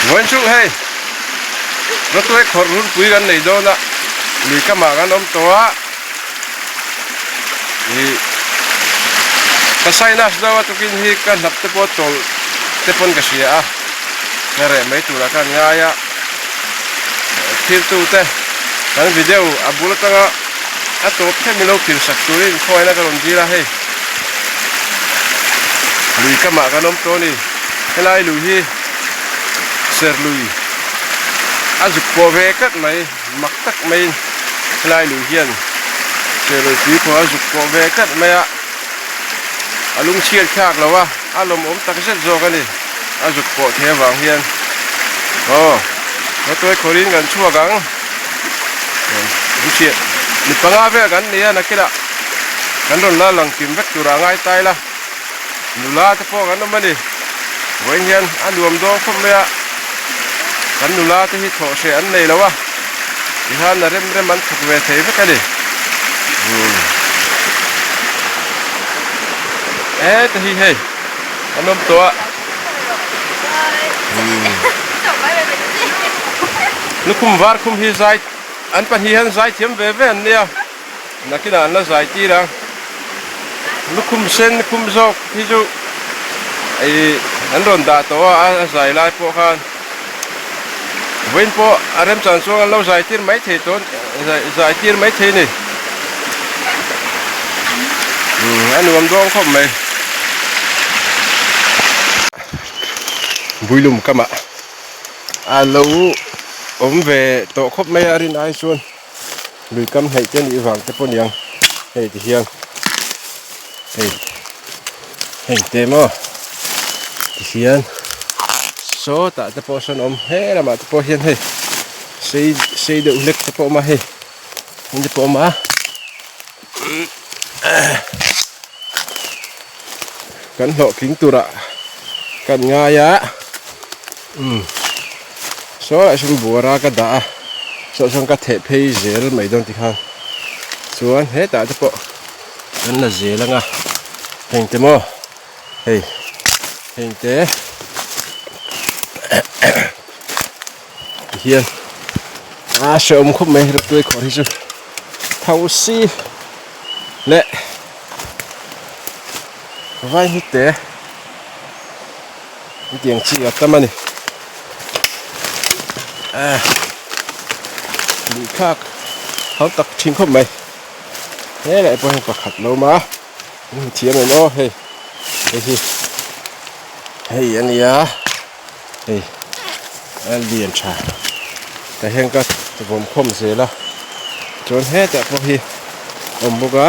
Vawiin chu hei rawtuai khawrh runpui kan nei dawn a, lui kamah kan awm tawh a, ih ka sinus deuh a tukin hi ka hnap te pawh tawlh te pawn ka hria a, ka reh mai turah khan ngai a, thiltu te kan video a bul atanga a tawp theuh min lo thil sak turin khawiahna ka rawn dil a hei lui kamah kan awm tawh a ni helai lui hi ser lui a zuk pawh ve tlat mai mak tak maiin helai lui hian ser lui tui pawh a zuk pawh ve tlat mai a a lungchhiat thlak lo a a lawmawm tak zet zawk a ni a zuk pawh thei avang hian aw rawtuai khawrin kan chhuak ang. Mi panga vel kan ni a nakinah kan rawn la lang kim vek turah a ngai tai la nula te pawh kan awm a ni vawiin hian a nuam dawn khawp mai a kan nula te hi thawh hreh an nei lo a tihian a rem rem an thawk ve thei vek a ni heta hi hei an awm tawh a. Lukhum var khum hi zai an pahnih hian zai thiam ve ve an nia nakinah an la zai tir ang lukhum sen khum zawk hi chu ih an rawn dah tawh a a zai lai pawh khan vawiin pawh a remchan chuan an lo zai tir mai thei tawh zai tir mai thei a ni umm a nuam dawn khawp mai. Builum kamah a lo awm ve tawh khawp mai a rin ai chuan lui kam hnaih te anih vang te pawh aniang hei ti hian hei heng te maw ti hian sawtah te pawh sawn awm he lamah te pawh hian hei sei sei deuh hlek te pawh a awm a hei heng te pawh a awm a. Kan hlawhtling turah kan ngai a umm saw lah sawn buara ka dah a saw chuan ka theh phei zel mai dawn tikhan chuan hetah te pawh kan la zel ang a heng te maw hei heng te tihian a hrehawm khawp mai rawtuai khawr hi chu thosi leh. Vai hi te hetiang chi a tam a ni ah luihthlak hau tak thin khawp mai helai pawh hian pakhat lo awm a an hmu thiam em aw hei hei hi hei a nia hei a lian tha tah hian ka vawm khawm zel a chuan hetah pawh hi a awm bawk a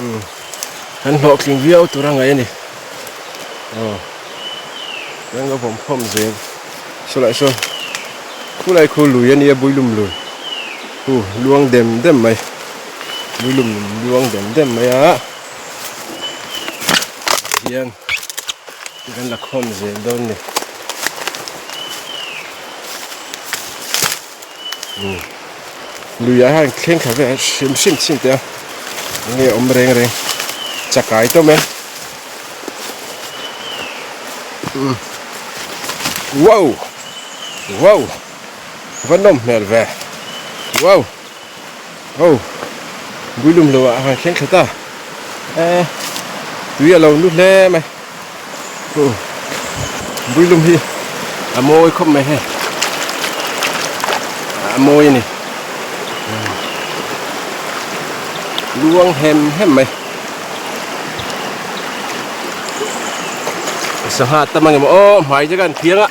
umm kan hlawhtling viau tur a ngaih a ni aw chuan ka vawm khawm zel sawlai sawn khulai khu lui a nia builum lui khu luang dem dem mai builum luang dem dem mai a hian. Kan la khawm zel dawn ni. Umm lui ah hian thleng thla vel hrim hrim chin teh a enge awm reng reng chakai tawm em umm wow wow va nawm hmel ve wow oh builum lo ah han thleng thla ta eh tui a lo nu hle mai. Builum hi a mawi khawp mai hei a mawi a ni luang hem hem mai sangha tam ang emaw aw hmai te kan phiang a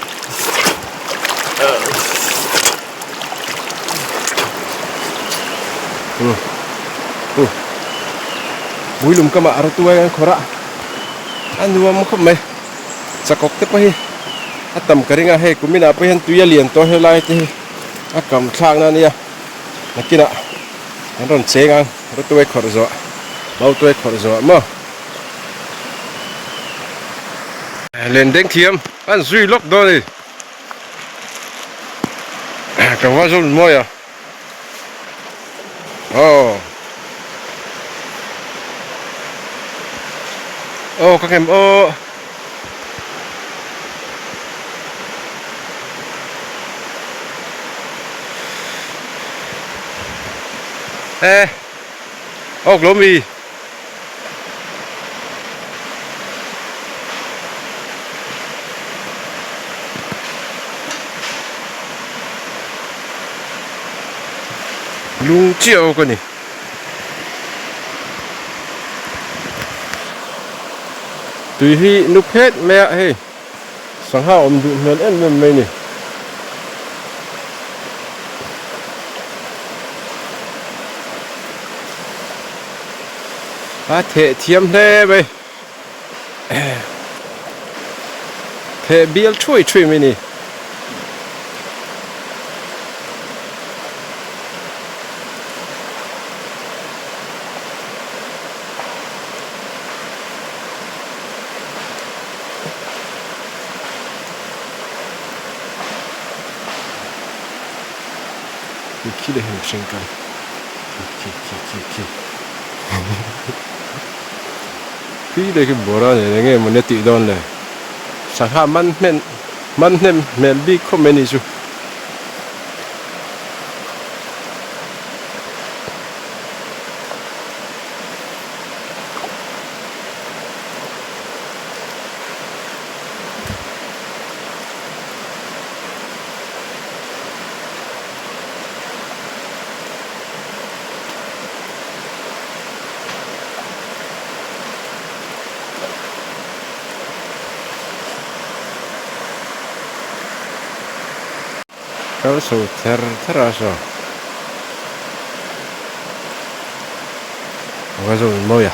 Builum kamah a rawtuai an khawrh a. A nuam khawp mai chakawk te pawh hi a tam ka ring a hei kumin ah pawh hian tui a lian tawh helai te hi a kam thlak na ania nakinah an rawn cheng ang rawtuai khawrh zawh mautuai khawrh zawh maw len deng thiam an zui lawk dawn a ni tlangval zawk mawi a. Aw Aw ka ngem aw. E awk lo mi. Lung chiah awk a ni. Tui hi nu phet mai a hei sangha awm duh hmel em em mai a ni. A theh thiam hle mai theh bial thui thui mai a ni. Khi leh heng hring kal khi khi khi khi khi khi leh khi bawra nen enge mawni a tih dawn le sangha man hnem man hnem hmel bik khawp mai a ni chu. Kal chho ther ther a saw a va zawng mawi a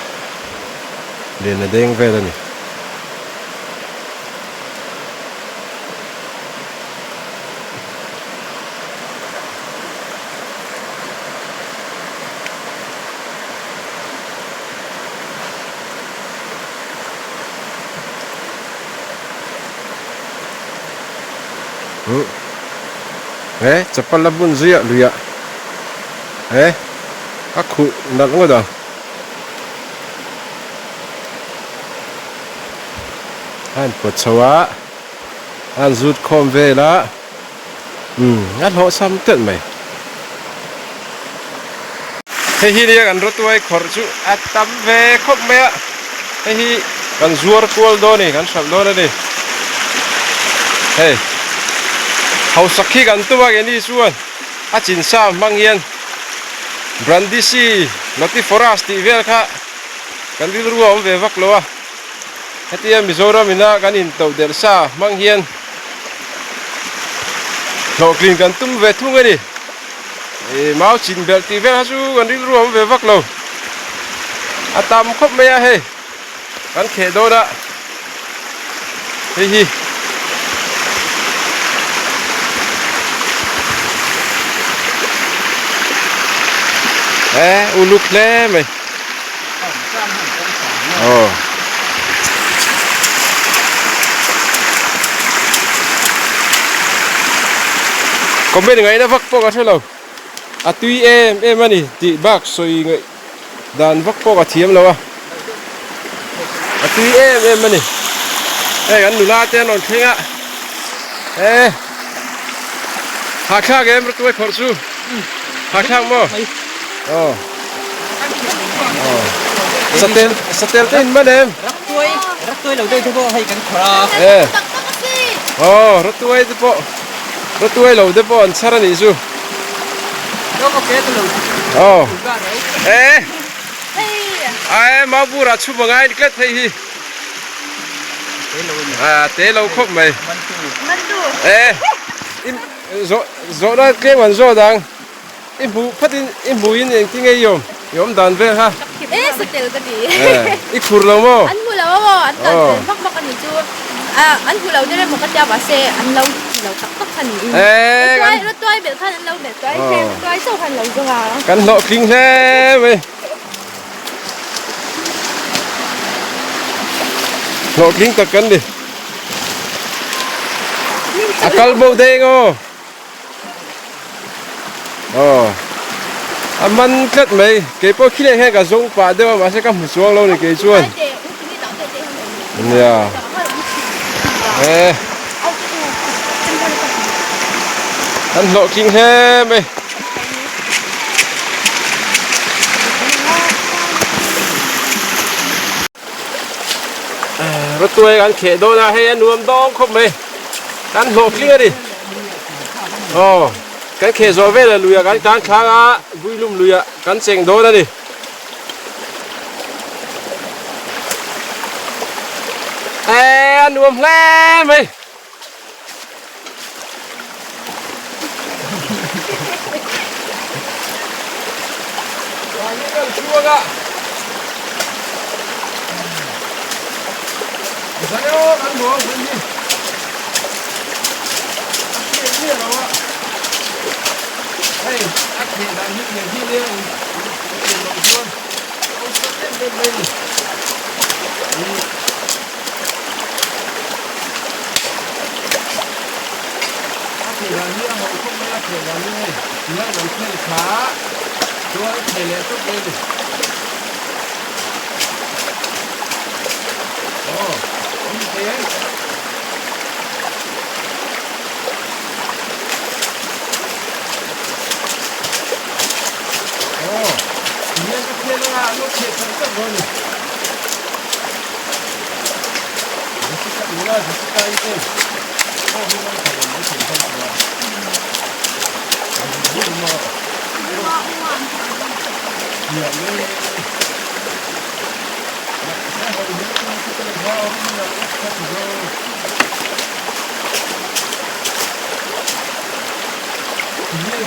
lian a deng vel a ni. He chapal a bun zuiah luiah he a khuh nalh ngawt ang. A han pawt chho a a han zut khawm vel a umm a hlawh sam telh mai. Hei hi nia kan rawtuai khawrh chu a tam ve khawp mai a hei hi kan zuar kual dawn a ni kan hralh dawn a ni hei hausak hi kan tum a keini chuan a chin sa hmang hian brandisi notiforas tih vel kha kan rilru a awm ve vak lo a hetia Mizoram ina kan intoh delh sa hmang hian hlawhtlin kan tum ve thung a ni. Ih mau chin belh tih vel kha chu kan rilru a awm ve vak lo a tam khawp mai a hei kan kheh dawn a hei hi e uluk hle mai aw. Comment ngaihna vak pawh ka hre lo a tui em em a ni tih bak sawi ngaih dan vak pawh ka thiam lo a a tui em em a ni hei kan nula te an rawn thleng a e hahthlak em rawtuai khawrh chu hahthlak maw aw Satel satel te in man em? Raktuai raktuai lo deuh te pawh hei kan khawrh a. E. Aw ratuai te pawh ratuai lo te pawh an chhar a nih chu. Aw. E. Ai mau bura chhum a ngai tlat hei hi. A te lo khawp mai. E. Zawh zawhna tlem an zawt ang. I hmuh phatin i hmuhin engtin nge i awm? I awm dan vel kha. E satel ka ti. I khur lo maw? An hmu lo amaw? An kal fel vak vak a nih chu. An hmu lo der emaw ka tia mahse an lo hmu lo tak tak kha niin. Tuai tuai belh khan an lo belh tuai hle tuai chauh khan lo zawng a. Kan hlawhtling hle mai. Hlawhtling tak kan ni. A kal bo deng aw. Aw a man tlat mai kei pawh khi leh hian ka zawng pah deuh a mahse ka hmu chuang lo ni kei chuan nia e an hlawhtling hle mai. Rawtuai kan kheh dawn a, hei a nuam dawng khawp mai. Kan hlawhtling a ni. Aw, kan kheh zawh velah luiah kan tan thlang a, Builum luiah kan cheng dawn a ni. Eee, a nuam hle mai. A thei dan hi a hauh khawp mai a thei dan hi hei tihian kan phel kha chuan a thei leh tawp mai a ni. Aw awm thei em? Aw tihian ka phel anga an lo theh chak chak dawn a ni. Jessica nula Jessica i ten aw hi man thei lo mai thei hian ka hria.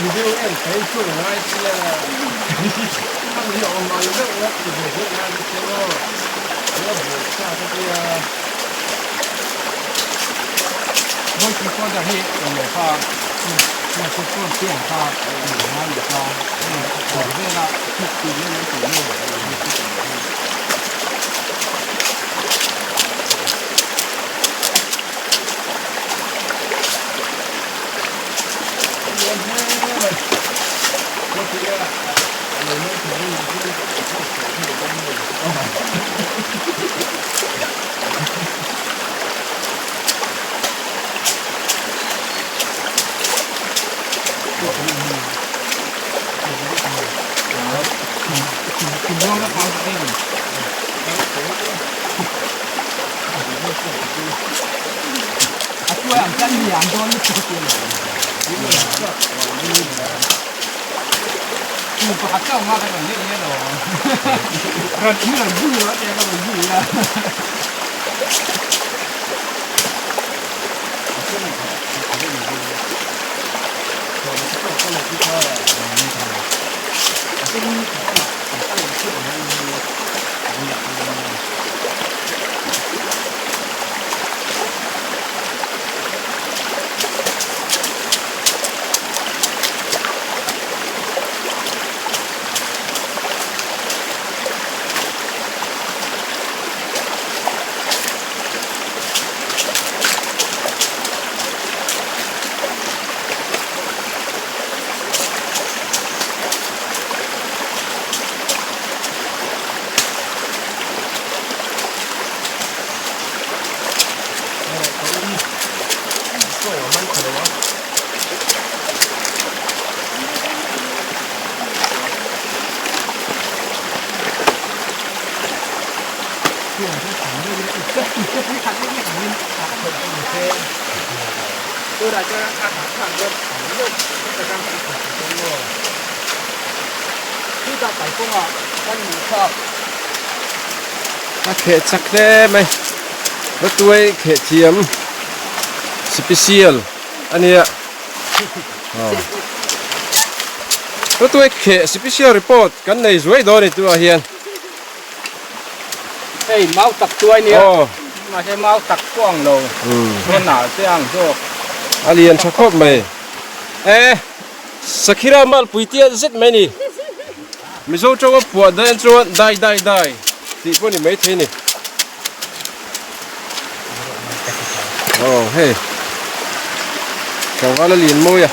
Video en thei chu ka ngai sia khang hi a awm ang deuh la ti ve deuh ngai te che maw la buai sa ka tia. Voice recorder hi awm lo kha microphone te ang kha awm ngai lo kha dawr vela thuk tih vel an tih maw A kheh chak hle mai Rawtuai kheh thiam special a nia Rawtuai kheh special report kan nei zuai dawn a ni tunah hian. Hei mau tak tuai nia mahse mau tak pawh ang lo chuan ah te ang zawk. A lian tha khawp mai e Sakhira malpui tia zet mai ni Mizo tawng a puah daih chuan dai dai dai tih pawh ni maithei ni. Aw hei tlangval a lian mawi a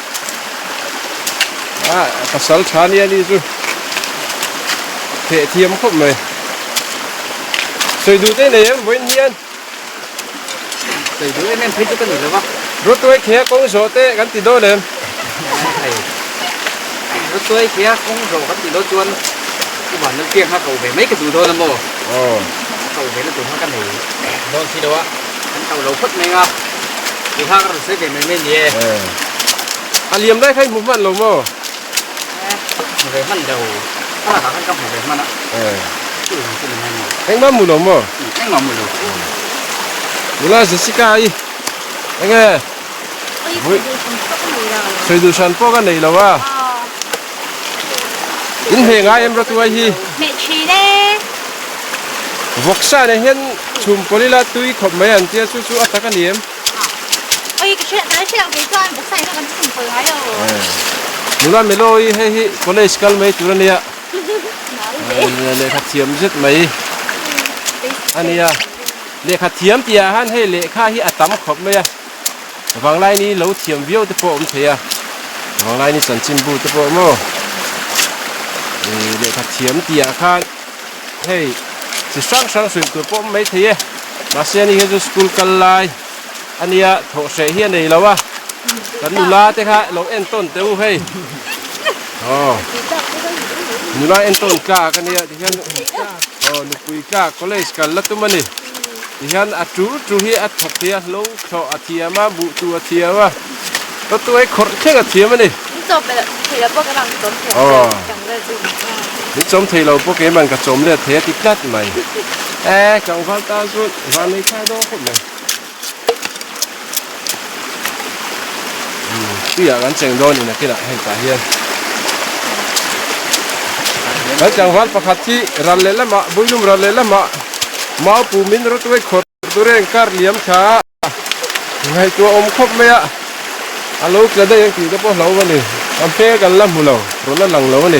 ah pasal tha nia ni chu theh thiam khawp mai sawi duh te nei em vawiin hian sawi duh em em phei chu ka ni lo va rawtuai khia kawng zawh te kan ti dawn em hei rawtuai khia kawng zawh kan ti dawn chuan u vanlalpiang kha ko ve mai ka duh dawn a maw aw ko ve na tur kha ka nei. Dawn si lo a, kan to lo phawt mai ang a, ti kha ka rawn sawi ve mai mai ni e. A liam lai kha i hmu hman lo maw? Hmu ve hman lo, a lakah khan ka hmu ve hman a, chu ang chu ni mai maw? Engmah hmu lo maw? Engmah hmu lo. Nula Jessica i enge? Sawi duh hran pawh ka nei lo a. In hmeh ngai em Ratuai hi? Hmeh thin e. Vawksa nen hian chhum pawlh ila tui khawp mai an tia chu chu a tak a ni em? Oi ka hre ka hre lo kei chuan vawksa nen kan chhum pawlh ngai lo. Nula Melo-i hei hi college kal mai tur a nia. Lehkha thiam zet mai a nia. Lehkha thiam tih ah hian hei lehkha hi a tam khawp mai a. Vanglaini lo thiam viau te pawh a awm thei a, Vanglaini chanchinbu te pawh maw ih lehkha thiam tih ah khan hei chi hrang hrang hrilh tur pawh awm mai thei e, mahse ani hi chu school kal lai a nia thawh hreh hi a nei lo a, kan nula te kha lo entawn teh u hei aw nula entawn tlak a nia tihian aw nupui tlak college kal la tum a ni. Tihian a tul tul hi a thawk thei a, hlo thlawh a thiam a, buh tu a thiam a, ka tuai khawrh thleng a thiam a ni. Min chawm thei lo pawh keimah ka chawm thei ang che, chang vel chu. Min chawm thei lo pawh keimah ka chawm let thei a ti tlat mai. E, tlangval tan chuan van nei thlai dawn khawp mai. Tuiah kan cheng dawn in a kinah hei tah hian. Kan tlangval pakhat hi ral leh lamah Builum ral leh lamah Mau pu min rawtuai khawrh tur eng kar liam tha ngaihtuah awm khawp mai a, a lo tla daih ang tih te pawh hlo a ni. A hmel kan la hmu lo, rawn la lang lo a ni.